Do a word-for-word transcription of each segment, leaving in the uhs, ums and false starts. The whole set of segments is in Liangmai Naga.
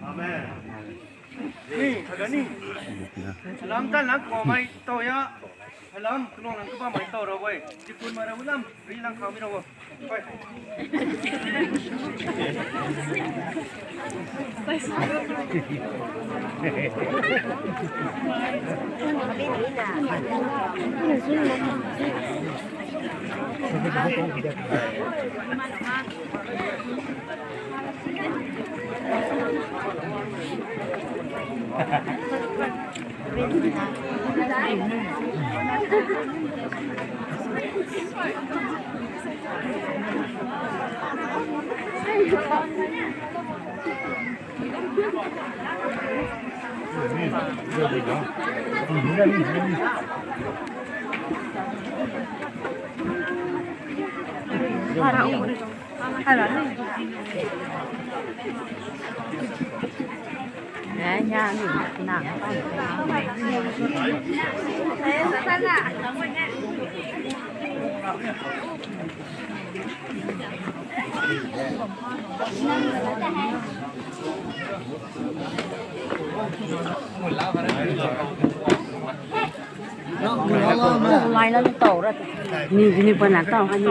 Amen. Ni, haiga ni. Lam tan lang kumai tao ya. Lam, kulong lang kuba mai tao rabo-e. Dipun mai rabo lam, ri lang khang mi rabo. Hoi. Mai la tao ra. Ni, ni pa na tao ha ni.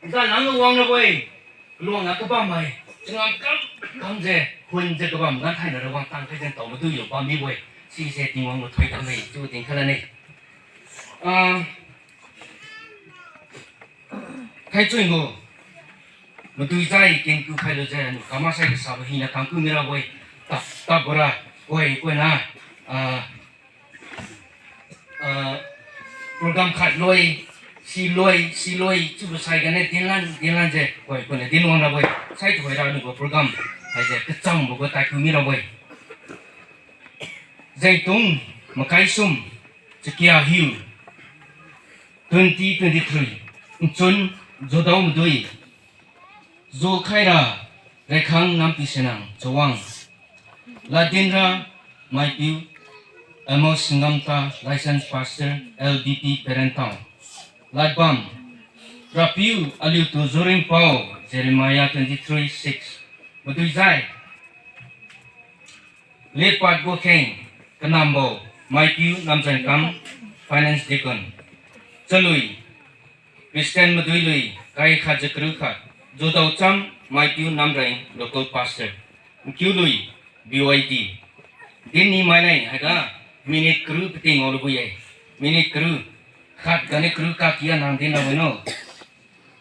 Nzan nang wang rabo-e, kaluang na kabam hai, changam kam, kamjiu, khunjiu kabam gan thaina ra wangtang khaijiu tao madu yo bam mibo-e, sise Tingwang gu thoidam-e, chiu din khalan-e. Ah, khai chun gu, madui jai kenku khailujiu, kama sai kasabo hina kamku mirabo-e, tap, tap bora, koi, koi na, ah, ah, program khat loi, si loi, si loi, chiubo sai gane dinlan, dinlan jiu, koi, koi na dinwang rabo-e, sai tuhoi ra nubo program, haijiu kachangbo gu taiku mirabo-e. Jengtung, Makai sum, chakia hiu, twenty twenty-three, nchun, judao madui, jukhaira, Raikhang Nampi Senang, chawang. Ladinra, maipiu, Amos Ngamta, Licensed Pastor, L B P Perentang. Ladbam, Rapiu aliutu juringpao, Jeremiah twenty-three six. Maduijai, Lepadbo Kheng, kanambo, maipiu Namjangkam, Finance Deacon. Chalui, Christian Maduilui, kai khat jakru khat, judao cham, maipiu Namreng, Local Pastor. Nkiului, B Y D. Dinni mainai haiga, minute karu pating ngao lubo-e. Minute karu, khat ganiu karu kakia nang dinra wino.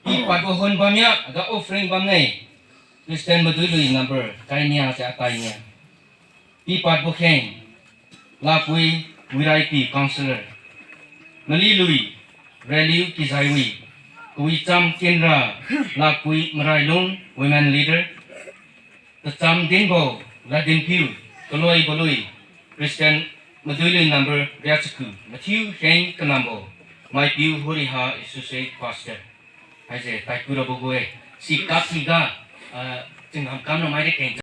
Pipadbo hon bamya, ga offering bamne. Christian Maduilui number, kai nia se atai nia. Pipadbo Kheng, Lapui Wiraipi Councillor. Malilui, Raliu Kijaiwi. Kawicham Kinra, Lapui Marailung Women Leader. Tacham dinbo, Ladinpiu, Kaloibo lui, Christian Maduilui number riachaku, Matthew Kheng kanambo, maipiu Huriha Associate Pastor. Haise, taiku rabo gu-e, si kapiga, ah, chingham kamna mairi keng